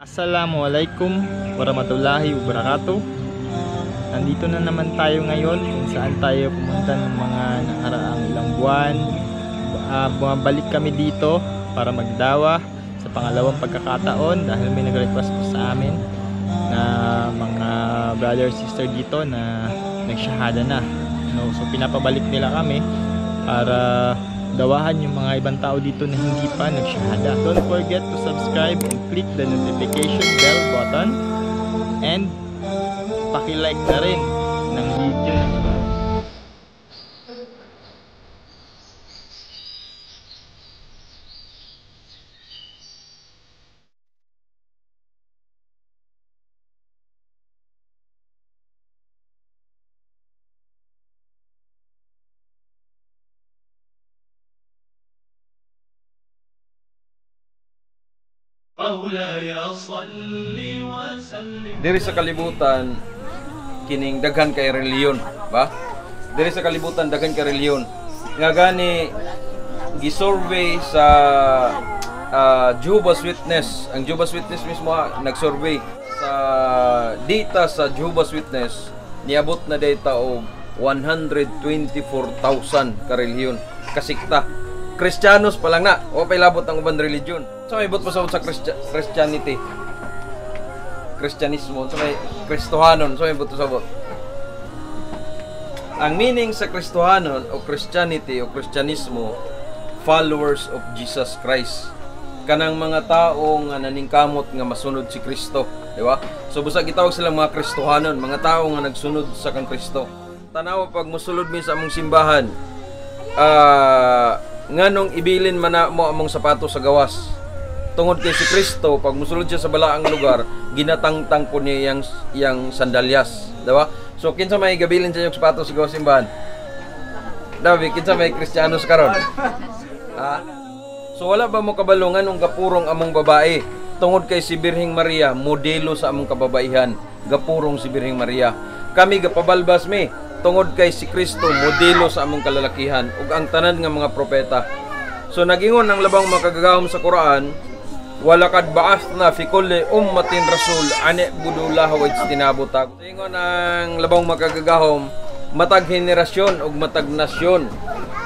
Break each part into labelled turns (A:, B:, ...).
A: Assalamualaikum warahmatullahi wabarakatuh. Nandito na naman tayo ngayon kung saan tayo pumunta ng mga nakaraang ilang buwan. Bumabalik kami dito para magdawa sa pangalawang pagkakataon dahil may nag-request po sa amin na mga brother sister dito na nagshahada na. No, so pinapabalik nila kami para dawahan yung mga ibang tao dito na hindi pa nagshahada. Don't forget to subscribe and click the notification bell button and paki-like na rin ng video.
B: Diri sa kalibutan kining daghan kay reliyon, ba? Diri sa kalibutan daghan kay reliyon. Nga gani gisurvey sa Jehovah's Witness. Ang Jehovah's Witness mismo nagsurvey sa data sa Jehovah's Witness, niabot na data og 124,000 ka reliyon, kasikta. Kristiyanos pa lang na, o pay labot ang uban religion. So may buot pasabot sa Christianity. Kristyanismo, so may Kristohanon, so may buot pasabot. Ang meaning sa Kristohanon o Christianity o Kristyanismo, followers of Jesus Christ. Kanang mga tao nga naningkamot nga masunod si Kristo, di ba? So busa gitawag silang mga Kristohanon, mga tao nga nagsunod sa kang Kristo. Tanawa pag mosulod mi sa among simbahan, nganong ibilin man na mo among sapatos sa gawas. Tungod kay si Kristo, pag musulod siya sa balaang lugar, ginatangtang po niya yang sandalyas, diba? So kinsa may gabilin sa inyong sapatos sa gawas simbahan? Dabi, kinsa may Kristiyanos karon? Ha? So wala ba mo kabalo nganong gapurong among babae? Tungod kay si Birheng Maria, modelo sa among kababaihan, gapurong si Birheng Maria. Kami gapabalbas mi tungod kay si Kristo modelo sa among kalalakihan ug ang tanan nga mga propeta. So nagingon ang labang makagagahom sa Quran, walakad ba'athna fi kulli ummatin rasul an i'budullaha wa ijtinabu tagut. Ingon ang labang makagagahom, matag henerasyon ug matag nasyon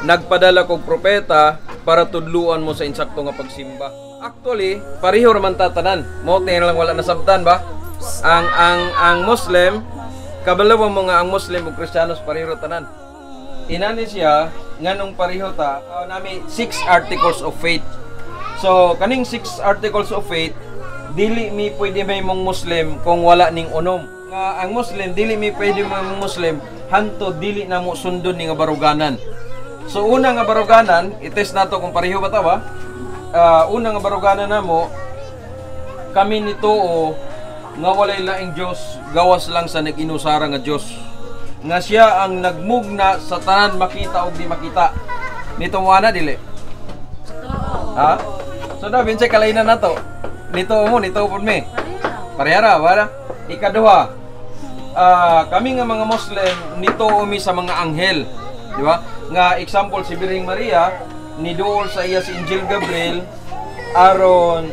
B: nagpadala kog propeta para tudluan mo sa insakto nga pagsimba. Actually, pareho ra man tatanan. Mo lang wala nasabtan ba? Ang Muslim, kabalo mo nga ang Muslim ug Kristiyanos pareho tanan. Inani siya nganong pareho ta, nami 6 articles of faith. So kaning 6 articles of faith, dili mi pwede may mong Muslim kung wala ning unom. Nga ang Muslim dili mi pwede may mong Muslim hanto dili na mo sundon ni nga baruganan. So una nga baruganan, i-test nato kung pareho ba ta ba? Una nga baruganan namo, kami nituo nga walay laing Dios, gawas lang sa nag-inusara nga Dios. Nga siya ang nagmugna sa tanan makita og di makita. Nito mo ana dili? Ha? So daw binsay kalainan nato. Nito mo, nito pud mi. Parehara, wala. Ikaduha, kami nga mga Muslim nito umi sa mga anghel, di ba? Nga example si Birheng Maria niduol sa iya si Angel Gabriel aron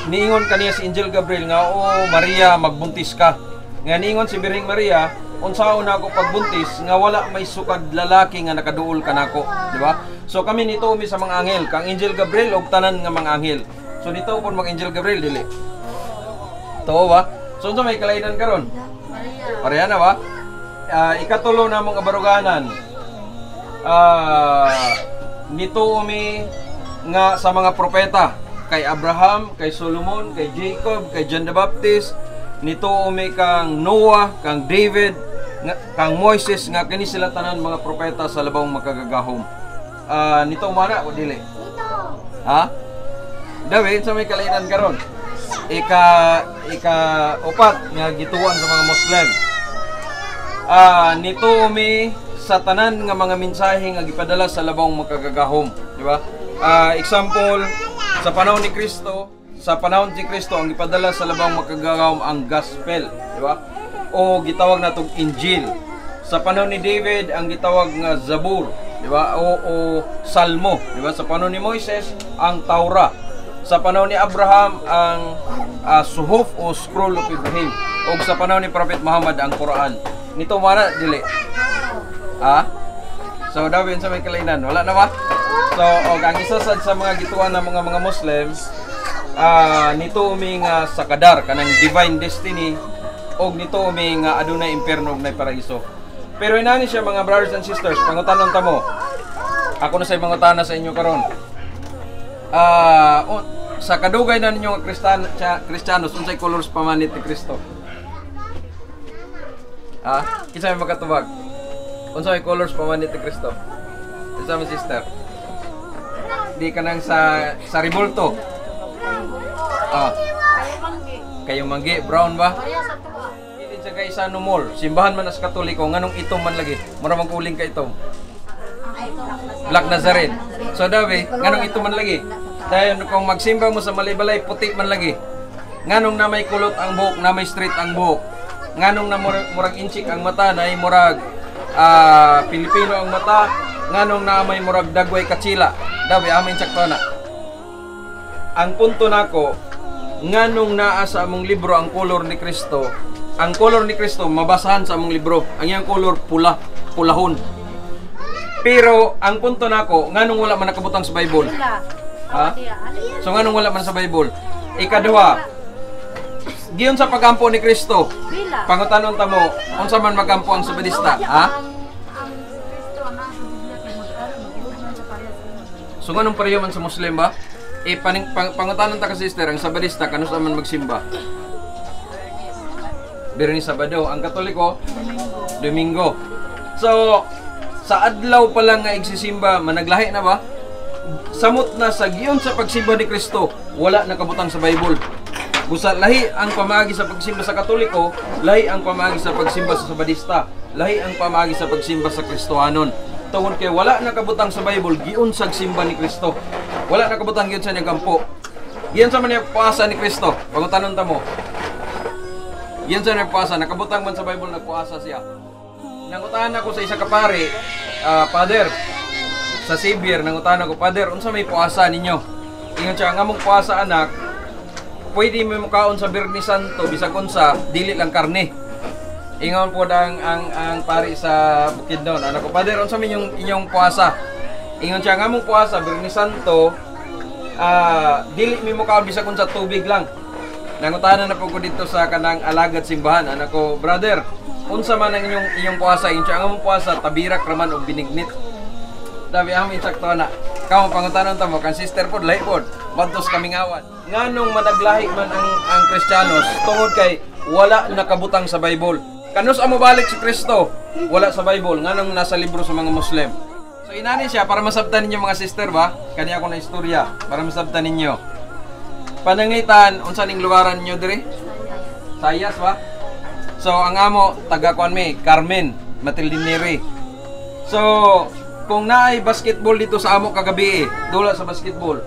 B: niingon kaniya si Angel Gabriel nga, "O Maria, magbuntis ka." Nga niingon si Birheng Maria, "Unsaon na ako pagbuntis nga wala may sukad lalaki nga nakaduol kanako," di ba? So kami nito umi sa mga anghel, kang Angel Gabriel og tanan nga mga anghel. So nito pud mag Angel Gabriel dili. Tuo ba? So unsa may kalainan karon? Pareha na ba? Ikatulo na mong baruganan. Nito umi nga sa mga propeta, kay Abraham, kay Solomon, kay Jacob, kay John the Baptist, nito umi kang Noah, kang David, kang Moises, nga kini sila tanan mga propeta sa labang makagagahom. Nito mana o dili? Ha? Dawi, sa may kalainan karon. Ika upat nga gituan sa mga Muslim. Nito umi sa tanan nga mga mensahe nga gipadala sa labang makagagahom, di ba? Example, sa panahon ni Kristo, ang gipadala sa labang makagagahom ang gospel, di ba? O gitawag natong Injil. Sa panahon ni David ang gitawag nga Zabur, di ba? O Salmo, di ba? Sa panahon ni Moises ang Taura. Sa panahon ni Abraham ang Suhuf o Scroll of Ibrahim, ug sa panahon ni Prophet Muhammad ang Quran. Nito mana dili? Ah? So daw yun sa may kalainan, wala na ba? So og ang isa sad sa mga gituan ng mga Muslims, nito umi nga sa kadar kanang divine destiny, og nito umi nga adunay impierno ug nay paraiso. Pero inani siya, mga brothers and sisters, pangutanon ta mo. Ako na sa mangutana sa inyo karon. Sa kadugay na ninyo nga Kristiyanos, unsay colors pamanit ni Kristo? Ah, kinsa may makatubag? Unsa may colors pamanit ni Kristo? Kinsa may, sister? Di ka nang sa ribulto. Ah. Kayo manggi, brown ba? Hindi sa Gaisano Mall. Simbahan man as Katoliko, nganong itom man lagi? Mura mang uling ka itom. Black Nazarene. So dabi, nganong itom man lagi? Dahil kung magsimba mo sa Malaybalay, puti man lagi. Nganong na may kulot ang buhok, na may straight ang buhok? Nganong na murag inchik ang mata, na murag Pilipino ang mata? Nganong na may murag dagway katsila? Dabi, amin sakto na. Ang punto nako, nganong naa sa among libro ang kolor ni Kristo? Ang kolor ni Kristo mabasahan sa among libro. Ang iyang kolor pula, pulahon. Pero ang punto nako, nganong wala man nakabutang sa Bible? Ha? So nganong wala man sa Bible? Ikaduha, giyon sa pagampo ni Kristo. Pangutanon ta mo, unsa man magampo ang Sabadista? Ha? So nganong pareho man sa Muslim ba? E pangutanon ta ka, sister, ang Sabadista kanus man magsimba? Biyernes, Sabado. Ang Katoliko, Domingo. So sa adlaw pa lang nga igsisimba, managlahi na ba? Samot na sa giyon sa pagsimba ni Kristo, wala nakabutang sa Bible. Busa lahi ang pamaagi sa pagsimba sa Katoliko, lahi ang pamaagi sa pagsimba sa Sabadista, lahi ang pamaagi sa pagsimba sa Kristohanon. Tungod kay wala nakabutang sa Bible giun sa simba ni Kristo. Wala nakabutang giun sa niyang kampo. Giun sa man niya puasa ni Kristo. Pangutanon ta mo. Giun sa niya puasa, nakabutang man sa Bible nagpuasa siya. Nangutahan ako sa isa ka pare, Father, sa Xavier, nangutahan ako, "Father, unsa may puasa ninyo?" Ingon siya, "Ang among puasa, anak, pwede mo mukaon sa Biyernes Santo bisag unsa, dili lang karne." Ingon po ang pari sa Bukidnon. Anak ko, "Father, unsa may inyong puasa?" Ingon siya, "Ang among puasa, Biyernes Santo, dili mi mukaon bisag unsa, tubig lang." Nangutahan na po ko dito sa kanang alagad simbahan. Anak ko, "Brother, unsa man ang inyong puasa?" Ingon siya, "Ang among puasa, tabirak raman og binignit." Dabi amin sakto na. Kamo pangutanon ta mo kan sister pod lahi pod. Bantos kamingawan. Nganong managlahi man ang Kristiyanos? Tungod kay wala nakabutang sa Bible. Kanus amo balik si Kristo? Wala sa Bible. Nganong nasa libro sa mga Muslim? So inani siya para masabtan ninyo, mga sister ba? Kani ako na istorya para masabtan ninyo. Pananglitan, unsa ning lugaran ninyo diri? Sayas ba? So ang amo taga kuan mi, Carmen, Matilde Neri. So kung naay basketball dito sa amo kagabi, dula sa basketball,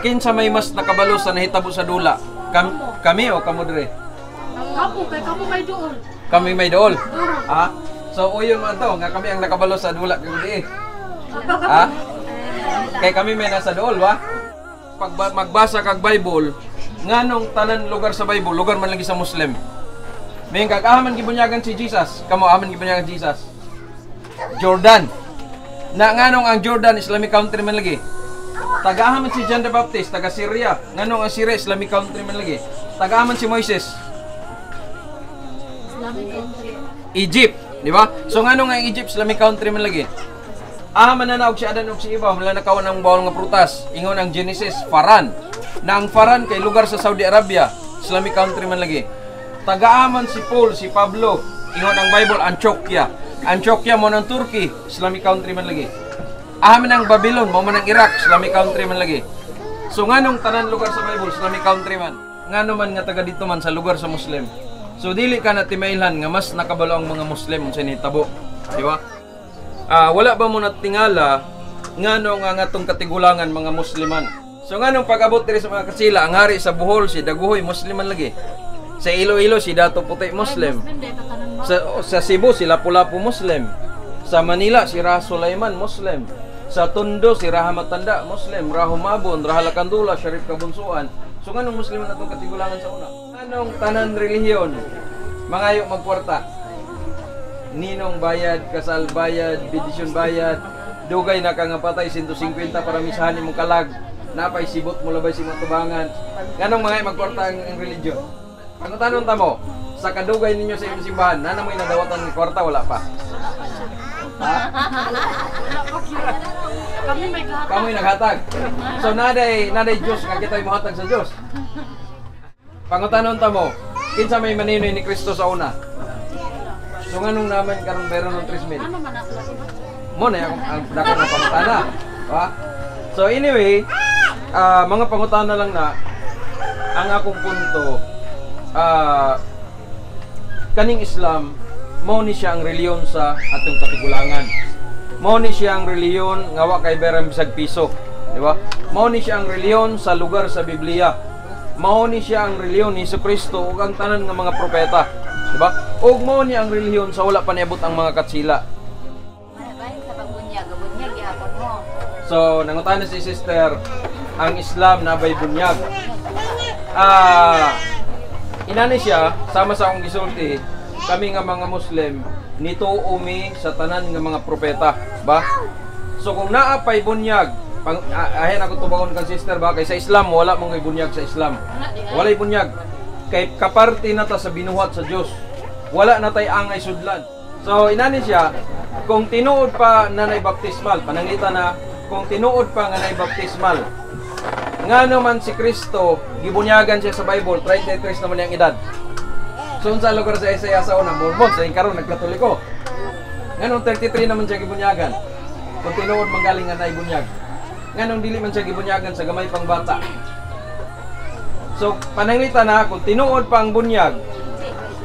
B: kinsa may mas nakabalo sa nahitabo sa dula? Kami o kamo dire?
C: Kapo kay kamo may duol.
B: Kami may dool. Ha? So uyon man to nga kami ang nakabalo sa dula kagabi. Ha? Kay kami may nasa dool ba? Pag magbasa kag Bible, nganong tanan lugar sa Bible, lugar man lagi sa Muslim. May kag aman gibunyagan si Jesus, kamo aman gibunyagan si Jesus. Jordan. Na nganong ang Jordan Islamic country man lagi? Tagahaman si John the Baptist, taga Syria. Nganong ang Syria Islamic country man lagi? Tagahaman si Moises,
C: Islamic country.
B: Egypt, di ba? So nganong ang Egypt Islamic country man lagi? Aman na naog si Adan og si Eva, wala nakawan ang bawal nga prutas. Ingon ang Genesis, Faran. Na ang Faran kay lugar sa Saudi Arabia, Islamic country man lagi. Tagaaman si Paul, si Pablo, ingon ang Bible, Antioquia. Antioquia mo ng Turkey, Islamic country man lagi. Aman ang Babylon, mo man ang Iraq, Islamic country man lagi. So nganong tanan lugar sa Bible, Islamic country man? Ngano man nga taga dito man sa lugar sa Muslim? So dili ka na timailhan nga mas nakabalo ang mga Muslim unsa nahitabo, di ba? Wala ba mo natingala ngano nga ngatong katigulangan mga Musliman? So nganong pag-abot diri sa mga kasila, ang hari sa Bohol si Daguhoy Musliman lagi. Sa Iloilo si Dato Puti Muslim. Sa Cebu si Lapu-Lapu Muslim. Sa Manila si Ra Sulaiman Muslim. Sa Tondo si Raha Matanda, Muslim, Raha Mabon, Raha Lakandula, Sharif Kabunsuan. So nganong Muslim na atong katigulangan sa una? Anong tanan relihiyon mangayo magkwarta? Ninong bayad, kasal bayad, bendisyon bayad, dugay na ka nga patay, 150 para misahan imong kalag, napay sibot mo labay sa imong tubangan. Nganong mangayo magkwarta ang relihiyon? Pangutanon ta mo, sa kadugay ninyo sa imong simbahan, nana mo'y nadawatan ng kwarta, wala pa? Ha?
C: Kami may gahatag.
B: Kamoy naghatag. So naday Dios nga kita'y mohatag sa Dios. Pangutanon ta mo, kinsa may maninoy ni Kristo sa una? So nganong naman karon meron ng 3,000?
C: Ano man ako lagi ba?
B: Mo na akong ang dako nga pangutana. Ba? So anyway, mga pangutana lang na ang akong punto, kaning Islam mao ni siya ang reliyon sa atong katigulangan. Mao ni siya ang reliyon nga wa kay berang bisag piso, di ba? Mao ni siya ang reliyon sa lugar sa Biblia. Mao ni siya ang reliyon ni Kristo ug ang tanan nga mga propeta, di ba? Ug mao ni ang reliyon sa wala pa niabot ang mga katsila.
D: Bahin sa pagbunyag, bunyag gihapon mo.
B: So, nangutana si sister, ang Islam na bay bunyag. Inani siya, sama sa akong gisulti, kami nga mga Muslim, nituo mi sa tanan nga mga propeta, ba? So kung naa pay bunyag, ahen ako tubangon kang sister ba, kay sa Islam wala mong kay bunyag sa Islam. Walay bunyag. Kay kaparte na ta sa binuhat sa Dios. Wala na tay angay sudlan. So inani siya, kung tinuod pa na nay baptismal, pananglita na kung tinuod pa nga nay baptismal, ngano man si Kristo gibunyagan siya sa Bible, 33 naman niyang edad. So unsa lugar sa Isaiah sa una, Mormon, sa karon nagkatoliko. Nganong 33 naman siya gibunyagan? Kung tinuod man galing nga nay bunyag. Nganong dili man siya gibunyagan sa gamay pang bata? So pananglita na kung tinuod pa ang bunyag,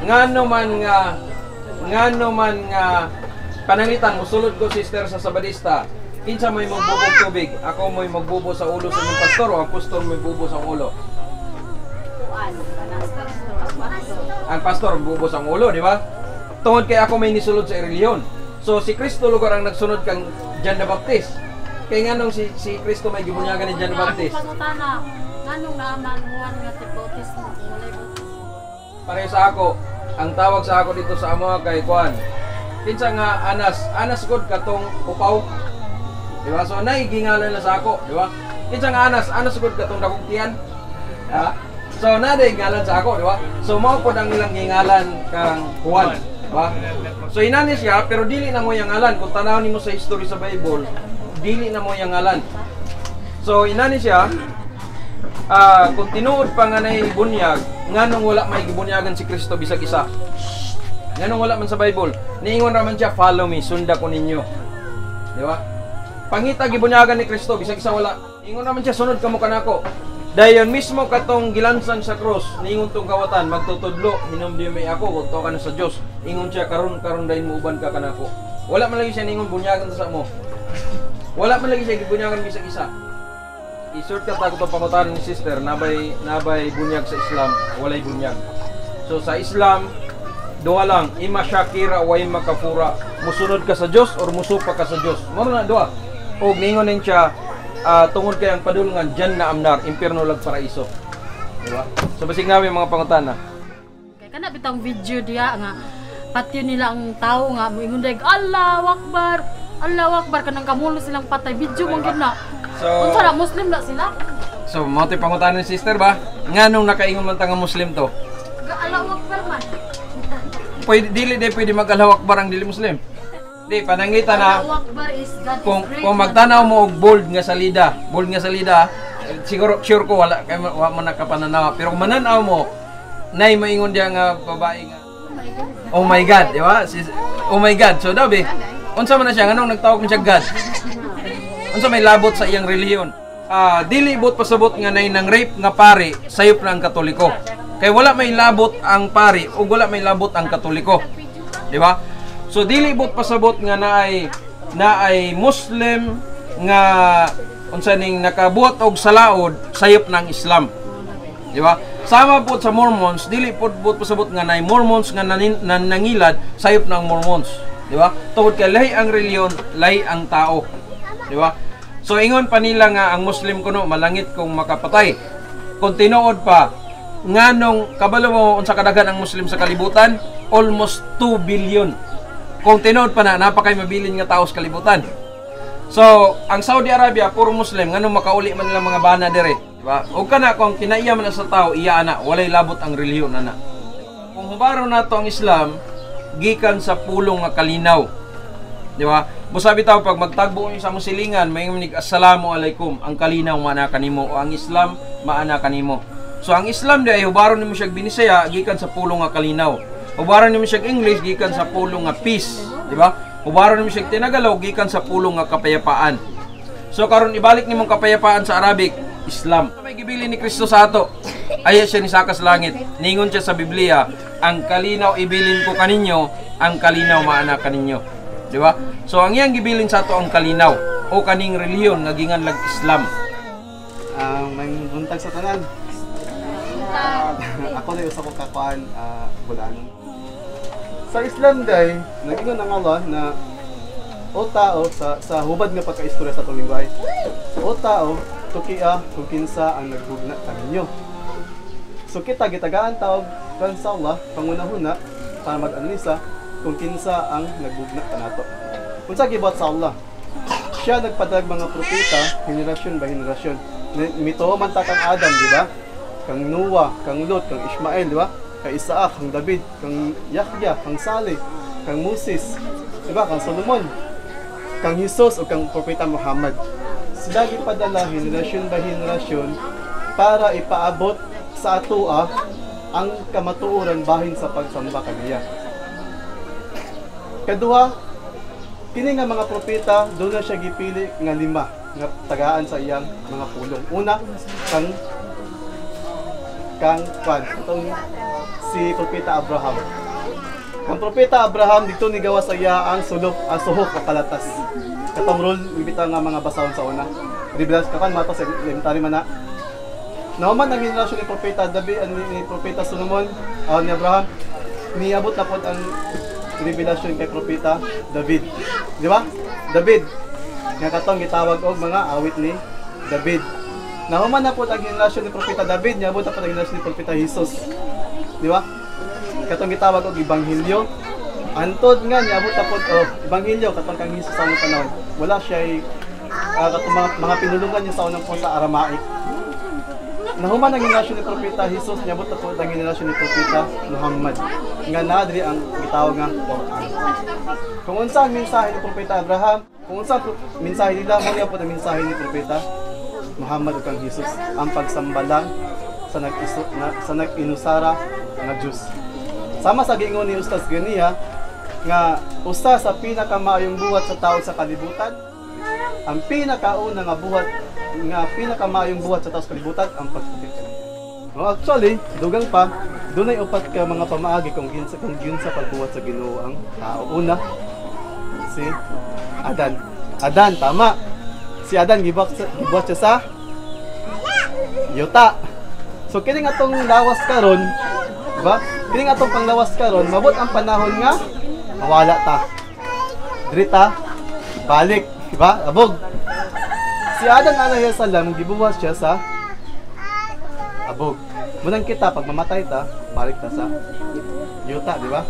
B: ngano man nga pananglitan musulod ko sister sa Sabadista, kinsa may magbubog tubig? Ako mo'y magbubo sa ulo sa inyong pastor o ang pastor mo'y bubo sa ulo? Ang pastor bubo sa ulo, di ba? Tungod kay ako may nisulod sa relihiyon. So si Kristo lugar ang nagsunod kang John the Baptist. Kay nganong si Kristo may gibunyagan ni John the Baptist?
C: Pangutana, nganong naaman Juan nga ti bautismo kung walay bautismo?
B: Pareho sa ako, ang tawag sa ako dito sa amo kay Juan. Kinsa nga Anas, Anas god katong upaw. Di ba? So nay gingalan na sa ako, di ba? Kinsa nga Anas, Anas god katong dakong. Ha? So naday ngalan sa ako, di ba? So mao pod ang ilang gingalan kang Juan, di ba? So inani siya, pero dili na mo yung ngalan. Kung tanaw nimo sa history sa Bible, dili na mo yung ngalan. So inani siya, kung tinuod pa nga nay bunyag, nganong wala may gibunyagan si Kristo bisag isa? Nganong wala man sa Bible? Niingon ra man siya, "Follow me, sunda ko ninyo." Di ba? Pangita gibunyagan ni Kristo bisag isa, wala. Ingon ra man siya, "Sunod kamo kanako." Dayon mismo katong gilansan sa cross, niingon tong kawatan, "Magtutudlo, hinumdumi ako kung ka na sa Dios." Ingon siya, "Karon karon dayon muuban ka kanako." Wala man lagi siya niingon bunyagan sa mo. Wala man lagi siya gibunyagan bisag isa. I-shortcut ako itong pangutanan ni sister, nabay bunyag sa Islam, walay bunyag. So sa Islam, duha lang, ima syakira wa ima kafura. Musunod ka sa Dios or musupa ka sa Dios. Mao na duha. Og ningon nin siya, tungod kay ang padulngan dyan na amnar, impierno lag paraiso. Di ba? So basig namin mga pangutana.
C: Kay kana bitang video diya nga patyon nila ang tao nga moingon dag Allahu Akbar. Allahu Akbar kanang kamulo silang patay, video man gyud na.
B: So
C: Unsa na, Muslim na sila?
B: So mao to'y pangutana ni sister ba? Nganong nakaingon man ta nga Muslim to?
C: Ga Allahu Akbar man.
B: Pwede dili day pwede mag Allahu Akbar ang dili Muslim. Di pananglita na
C: Allahu Akbar is God
B: kung
C: is great.
B: Kung magtanaw mo og bold nga salida, eh, siguro sure ko wala kay wa mo nakapananaw. Pero kung mananaw mo, nay maingon diya nga babae nga, "Oh my God," di ba? Oh my God. So dabi, unsa man na siya, nganong nagtawag man siya God? Unsa may labot sa iyang relihiyon? Dili bot pasabot nga nay nang rape nga pare, sayop na ang Katoliko. Kay wala may labot ang pare ug wala may labot ang Katoliko. Di ba? So dili bot pasabot nga naay Muslim nga unsa ning nakabuhat og salaod, sayop ng Islam. Di ba? Sama po sa Mormons, dili po bot pasabot nga naay Mormons nga nangilad, sayop ng Mormons. Di ba? Tungod kay lahi ang relihiyon, lahi ang tao. Di ba? So ingon pa nila nga ang Muslim kuno malangit kung makapatay. Kung tinuod pa, nganong kabalo mo unsa kadaghan ang Muslim sa kalibutan? Almost 2 billion. Kung tinuod pa na, napakay mabilin nga tao sa kalibutan. So, ang Saudi Arabia puro Muslim, nganong makauli man nila mga bana dire, di ba? Og kana kung kinaiya man na sa tao, iya ana, walay labot ang relihiyon ana. Kung hubaro nato ang Islam gikan sa pulong nga kalinaw. Di ba? Busa bitaw pag magtagbo ni sa among silingan, may nig assalamu alaikum, ang kalinaw maana kanimo o ang Islam maana kanimo. So ang Islam di ay hubaron nimo siya Binisaya gikan sa pulong nga kalinaw. Hubaron nimo siya English gikan sa pulong nga peace, di ba? Hubaron nimo siya Tinagalog gikan sa pulong nga kapayapaan. So karon ibalik nimong kapayapaan sa Arabic, Islam. May gibili ni Kristo sa ato. Aya siya ni saka sa langit. Ningon siya sa Biblia, ang kalinaw ibilin ko kaninyo, ang kalinaw maana kaninyo. Di ba? So ang iyang gibilin sa ato ang kalinaw o kaning relihiyon nga ginganlag Islam.
E: Ang may buntag sa tanan. Ako na usa ko kakuan bulanon. Sa Islam day, nag-ingon ang Allah na o tao sa hubad nga pagkaistorya sa atong lingwahe. O tao, tukia kung kinsa ang nagbugna kaninyo. So kita gitagaan tawag kan sa Allah pangunahuna para mag-analisa kung kinsa ang nagbugna kanato. Unsa gibuhat sa Allah? Siya nagpadag mga propeta henerasyon by henerasyon. Mituo man ta kang Adam, di ba? Kang Noah, kang Lot, kang Ishmael, di ba? Kang Isaac, kang David, kang Yahya, kang Saleh, kang Moses, di ba? Kang Solomon, kang Jesus o kang propeta Muhammad. Sila gipadala henerasyon by henerasyon para ipaabot sa atoa ang kamatuoran bahin sa pagsamba kaniya. Kaduha, kini nga mga propeta doon na siya gipili nga lima nga tagaan sa iyang mga pulong. Una, kang kang kwan, itong si Propeta Abraham. Kang Propeta Abraham dito ni gawa sa iya ang sulok, ang suhok o kalatas. Katong rule ibita nga mga basahon sa una. Revelas kakan mata sa elementary man na. Nahuman ang henerasyon ni Propeta David, ni Propeta Solomon, ni Abraham, niabot na pod ang revelasyon kay Propeta David. Di ba? David nga katong gitawag og mga awit ni David. Nahuman na pod ang henerasyon ni Propeta David, niabot na pod ang henerasyon ni Propeta Jesus. Di ba? Katong gitawag og ebanghelyo. Antod nga niabot na pod og ebanghelyo katong kang Jesus sa unang panahon. Wala siya katong mga pinulungan niya sa unang po sa Aramaic. Nahuman ang henerasyon ni Propeta Jesus, niabot na pod ang henerasyon ni Propeta Muhammad. Nga naa diri ang gitawag nga Quran. Kung unsa ang mensahe ni Propeta Abraham, kung unsa ang mensahe nila, mao niya pod ang mensahe ni Propeta Muhammad ug kang Jesus, ang pagsamba lang sa sa nag-inusara nga Dios. Sama sa giingon ni Ustaz ganiha nga usa sa pinakamaayong buhat sa tao sa kalibutan, ang pinakauna nga buhat nga pinakamaayong buhat sa tao sa kalibutan ang pagpakit kaniya. Well, actually, dugang pa, dunay upat ka mga pamaagi kung ginsa pagbuhat sa Ginoo ang tao. Una, si Adan. Adan, tama. Si Adan gibuhat siya sa yuta. So kining atong lawas karon, diba? Kining atong panglawas karon, mabot ang panahon nga mawala ta. Diri ta balik, diba? Abog. Si Adan alayhi salam gibuhat siya sa abog. Munang kita pag mamatay ta, balik ta sa yuta, di ba?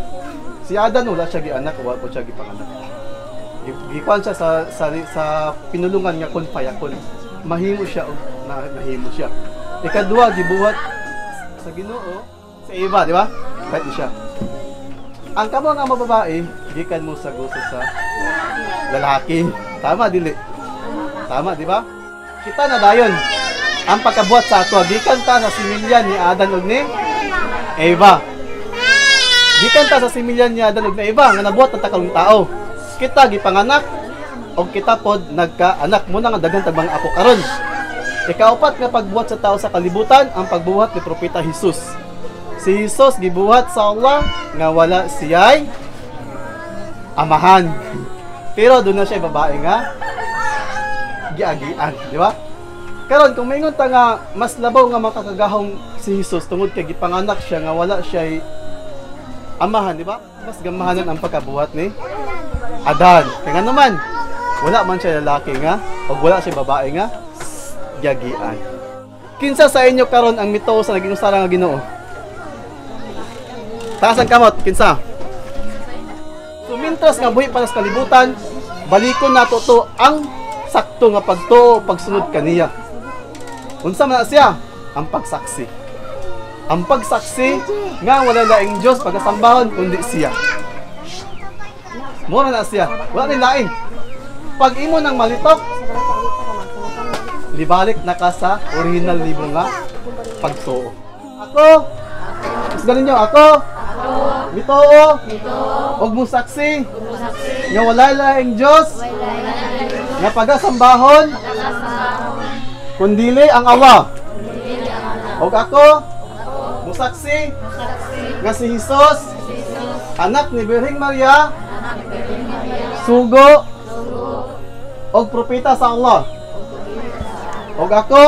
E: Si Adan wala siya gianak, wala po siya gipanganak. Gikuan siya sa pinulungan nga kun fayakun. Mahimo siya og nahimo siya. Ikaduha gibuhat sa Ginoo sa Eva, di ba? Kahit siya. Ang kamo nga mababae, gikan mo sa gusto sa lalaki. Tama dili? Tama, di ba? Kita na dayon ang pagkabuhat sa ato, gikan ta sa similya ni Adan ug ni Eva. Gikan ta sa similya ni Adan ug ni Eva nga nabuhat ang takalong tao. Kita gipanganak og kita pod nagkaanak mo na nga daghan tag mga apo karon. Ikaupat nga pagbuhat sa tao sa kalibutan ang pagbuhat ni Propeta Jesus. Si Jesus gibuhat sa Allah nga wala siya'y amahan. Pero doon na siya babae nga giagian, di ba? Karon kung maingon ta nga mas labaw nga makakagahong si Jesus tungod kay gipanganak siya nga wala siya'y amahan, di ba? Mas gamahanan ang pagkabuhat ni Adan. Kaya nga naman, wala man siya lalaki nga Ug wala siya babae nga giagian. Kinsa sa inyo karon ang mituo sa naging usa nga Ginoo? Taas ang kamot, kinsa? So mintras nga buhi pa sa kalibutan, balikon nato to ang sakto nga pagtuo, pagsunod kaniya. Unsa man na siya? Ang pagsaksi. Ang pagsaksi nga wala laing Dios pagkasambahon kundi siya. Mura na siya. Wala ni lain. Pag imo nang malitok, libalik na ka sa original nimo nga pagtuo. Ako, isda ninyo, ako, mituo, og musaksi, nga wala laing Dios, nga pagasambahon, kundili ang Allah. Og ako, musaksi, nga si Jesus, anak ni Birheng Maria, sugo, og propeta sa Allah. Og ako,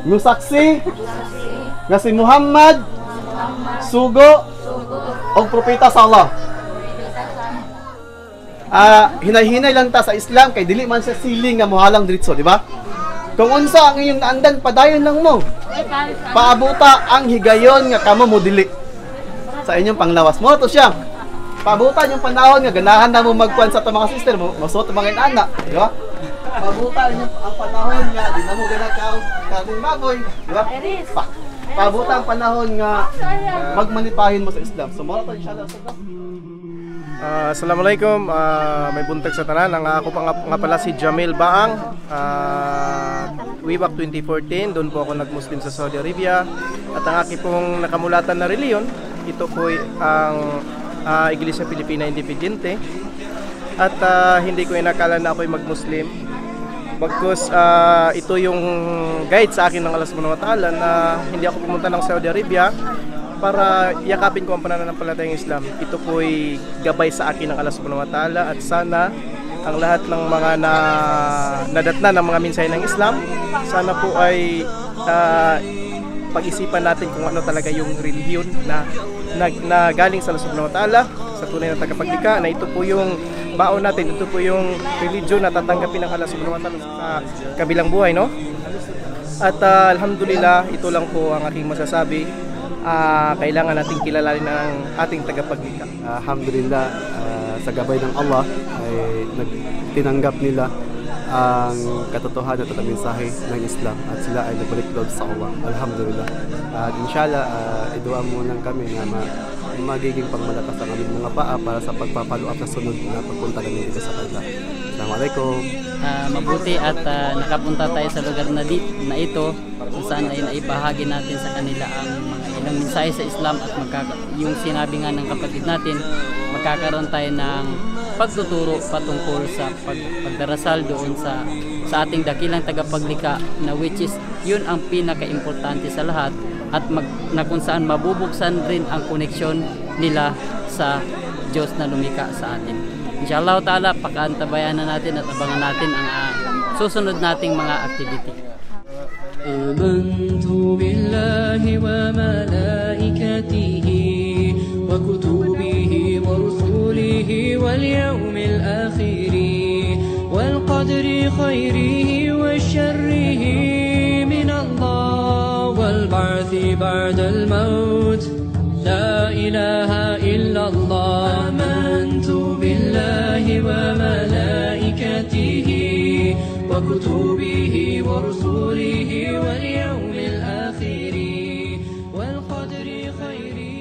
E: musaksi, nga si Muhammad, sugo, og propeta sa Allah. Ah, hinay-hinay lang ta sa Islam kay dili man siya siling nga mohalang diretso, di ba? Kung unsa ang inyong naandan, padayon lang mo. Paabuta ang higayon nga kamo mo dili sa inyong panglawas mo to siya. Paabutan yung panahon nga ganahan na mo magkuan sa ato mga sister mo, masuot ang mga inana, di ba? Paabutan yung ang panahon nga di na mo gana ka karning baboy, di ba? Paabutan ang panahon nga magmanipahin mo sa Islam. So mo to, inshallah.
F: Assalamualaikum, may buntag sa tanan. Ang ako pa nga pala si Jamil Baang. Way back 2014, doon po ako nag-Muslim sa Saudi Arabia. At ang aking pong nakamulatan na reliyon, ito po ang Iglesia Pilipina Independiente. At hindi ko inakala na ako'y mag-Muslim. Bagkus ito yung guide sa akin ng Allah subhanahu wa ta'ala na hindi ako pumunta ng Saudi Arabia para yakapin ko ang pananampalatayang Islam. Ito po'y gabay sa akin ng Allah subhanahu wa ta'ala at sana ang lahat ng mga nadatna ng mga mensahe ng Islam, sana po ay pag-isipan natin kung ano talaga yung relihiyon na galing sa Allah subhanahu wa ta'ala, sa tunay na tagapaglikha, na ito po yung baon natin, ito po yung religion na tatanggapin ng Allah subhanahu wa ta'ala sa kabilang buhay, no? At alhamdulillah, ito lang po ang aking masasabi. Kailangan nating kilalanin ang ating tagapaglikha.
E: Alhamdulillah, sa gabay ng Allah ay tinanggap nila ang katotohanan at ang mensahe ng Islam at sila ay nagbalik loob sa Allah. Alhamdulillah. At inshallah, idua mo lang kami na magiging pangmalakas ang aming mga paa para sa pagpapalo up sa sunod na pagpunta namin dito sa kanila. Assalamualaikum.
G: Mabuti at nakapunta tayo sa lugar na ito kung saan ay naibahagi natin sa kanila ang mga ilang mensahe sa Islam at yung sinabi nga ng kapatid natin, magkakaroon tayo ng pagtuturo patungkol sa pagdarasal doon sa ating dakilang tagapaglikha na which is yun ang pinakaimportante sa lahat at na kung saan mabubuksan rin ang koneksyon nila sa Diyos na lumikha sa atin. Inshallah ta'ala, pakaantabayan na natin at abangan natin ang susunod nating mga activity.
H: آمنت بالله وملائكته وكتبه ورسله واليوم الآخر والقدر خيره وشره من الله والبعث بعد الموت لا إله إلا الله. آمنت بالله وملائكته وكتبه ورسله واليوم الآخر والقدر خيره.